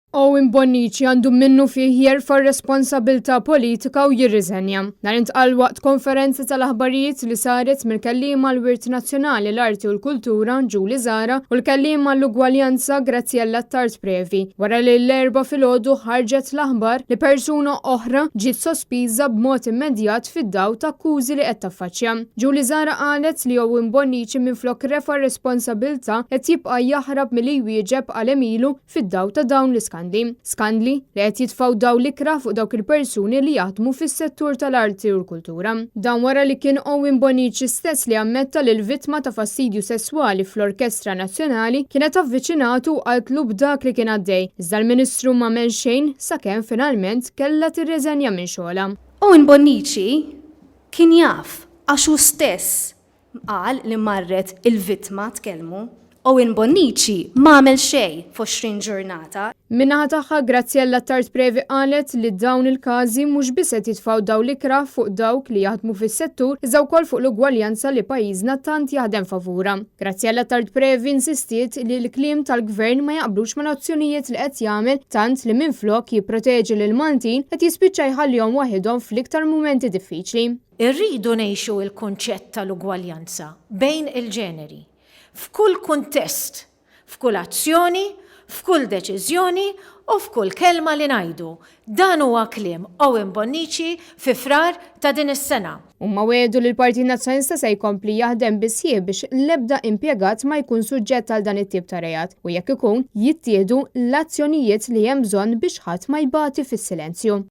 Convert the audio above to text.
Owen Bonnici għandu minnufih jerfa' r-responsabilità politika u jirriżenja. Dan intqal waqt konferenza tal-aħbarijiet li saret mill-kelliem għall-Wirt Nazzjonali, l-Arti u l-Kultura, Julie Zahra, u l-kelliem għall-Ugwaljanza, Graziella Attard Previ, wara li l-Erbgħa filgħodu ħarġet l-aħbar li persuna oħra ġiet sospiża b'mod immedjat fid-dawl ta' akkużi li qed taffaċċja. Julie Zahra qalet li Owen Bonnici minflok refa' r-responsabilità qed jibqa' jaħrab milli jwieġeb għal għemilu fid-dawl ta' dawn l-iskandli. Skandli li qed jitfgħu dawl ikrah fuq dawk il-persuni li jaħdmu fis-settur tal-arti u l-kultura. Dan wara li kien Owen Bonnici stess li ammetta li l-vittma ta' fastidju sesswali fl-Orkestra Nazzjonali kienet avviċinatu u qaltlu b'dak li kien għaddej, iżda l-Ministru m'għamel xejn sakemm finalment kellha tirriżenja minn xogħolha. Owen Bonnici kien jaf għax hu stess Qal li marret il-vittma tkellmu. Owen Bonnici m'għamel xejn f'20 ġurnata. Min-naħa tagħha, Graziella Attard Previ qalet li dawn il-każi mhux biss qed jitfgħu dawl ikrah fuq dawk li jaħdmu fis-settur iżda wkoll fuq l-ugwaljanza li pajjiżna tant jaħdem favurha. Graziella Attard Previ insistiet li l-kliem tal-Gvern ma jaqblux mal-azzjonijiet li qed jagħmel tant li minflok jipproteġi lill-Maltin qed jispiċċa jħallihom waħidhom fl-iktar mumenti diffiċli. Irridu ngħixu l-kunċett tal-ugwaljanza bejn il-ġeneri, f'kull kuntest, f'kull azzjoni, f'kull deċiżjoni u f'kull kelma li ngħidu. Dan huwa kliem Owen Bonnici fi Frar ta' din is-sena. Huma wiegħdu li l-Partit Nazzjonalista se jkompli jaħdem bis-sħiħ biex l-ebda impjegat ma jkun suġġett għal dan it-tip ta' reat u jekk ikun, jittieħdu l-azzjonijiet li hemm bżonn biex ħadd ma jbati fis-silenzju.